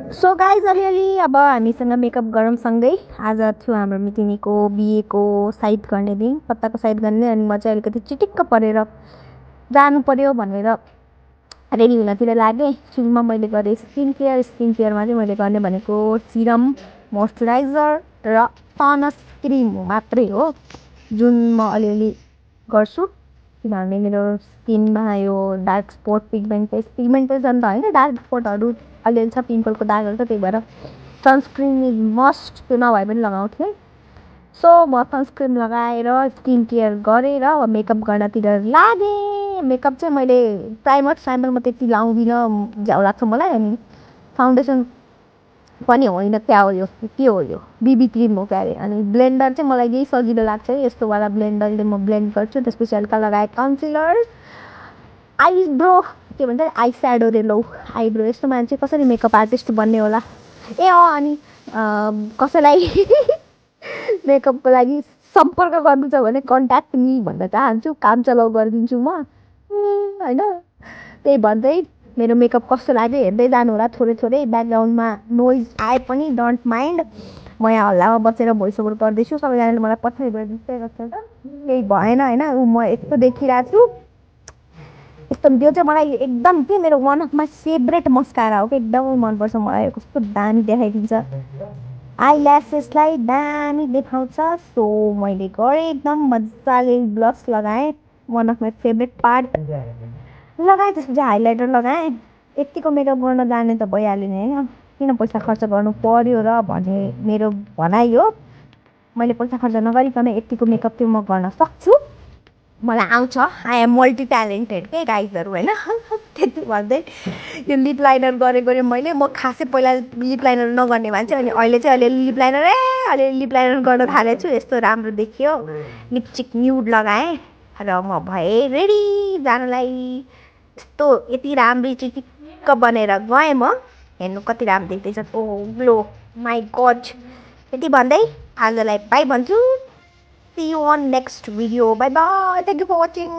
So guys अलिअलि अब हामीसँग मेकअप गरौँ सँगै। आज थियो हाम्रो मितिनीको बिहेको साइड गर्ने दिन, पत्ताको साइड गर्ने। अनि म चाहिँ अलिकति चिटिक्क परेर जानु पर्यो भनेर रेडी हुनतिर लागेँ। सुरुमा मैले गरेँ स्किन केयरमा चाहिँ मैले गर्ने भनेको सिरम, मोइस्चराइजर र सनस्क्रिन मात्रै हो, जुन म अलिअलि गर्छु किनभने मेरो स्किनमा यो डार्क स्पट पिगमेन्टेसन त होइन, डार्क स्पटहरू अलिअलि छ, पिम्पलको दागहरू छ, त्यही भएर सनस्क्रिन इज मस्ट, त्यो नभए पनि लगाउँथेँ। सो म सनस्क्रिन लगाएर स्किन केयर गरेर मेकअप गर्नतिर लागेँ। मेकअप चाहिँ मैले प्राइमर म त्यति लाउँदिनँ, झ्याउ लाग्छ मलाई। अनि फाउन्डेसन पनि होइन, क्या हो यो, के हो यो, बिबी क्रिम हो क्या अरे। अनि ब्लेन्डर चाहिँ मलाई यही सजिलो लाग्छ है, यस्तोवाला ब्लेन्डरले म ब्लेन्ड गर्छु। त्यसपछि हल्का लगाएँ कन्सिलर, आइब्रो के भन्छ आई स्याडो रे लौ आइब्रो। यस्तो मान्छे कसरी मेकअप आर्टिस्ट बन्ने होला। ए अनि कसैलाई मेकअपको लागि सम्पर्क गर्नु छ भने कन्ट्याक्ट मी भन्न चाहन्छु, काम चलाउ गरिदिन्छु म होइन। त्यही भन्दै मेरो मेकअप कस्तो लाग्यो हेर्दै जानु होला। थोरै थोरै ब्याकग्राउन्डमा नोइज आए पनि डोन्ट माइन्ड, म यहाँ हल्लामा बसेर भोइस ओभर गर्दैछु। सबैजनाले मलाई पछाडि गरिदिन्छ केही भएन होइन। म यस्तो देखिरहेको छु, एकदम त्यो चाहिँ मलाई एकदम के मेरो one of my favourite mascara हो कि, एकदमै मनपर्छ मलाई। कस्तो दामी देखाइदिन्छ, आई ल्यासेसलाई दामी देखाउँछ। सो मैले गरेँ एकदम मजाले, ब्लस लगाएँ, one of my favourite part लगाएँ। त्यसपछि हाइलाइटर लगाएँ। यतिको मेकअप गर्न जाने त भइहाल्यो नि होइन, किन पैसा खर्च गर्नु पर्यो र भन्ने मेरो भनाइ हो। मैले पैसा खर्च नगरिकन यतिको मेकअप चाहिँ म गर्न सक्छु, मलाई आउँछ। आई एम मल्टी ट्यालेन्टेड के गाइजहरू होइन। त्यति भन्दै यो लिप लाइनर गरेँ मैले। म खासै पहिला लिप लाइनर नगर्ने मान्छे, अनि अहिले चाहिँ अलिअलि लिप लाइनर गर्न थालेको छु। यस्तो राम्रो देखियो, लिपस्टिक न्युड लगाएँ र म भएँ रेडी जानलाई। यस्तो यति राम्री चिटिक्क बनेर गएँ म, हेर्नु कति राम्रो देख्दैछ। ओ ग्लो माई गड। यति भन्दै आजलाई बाई भन्छु। See you on next video. Bye bye. Thank you for watching.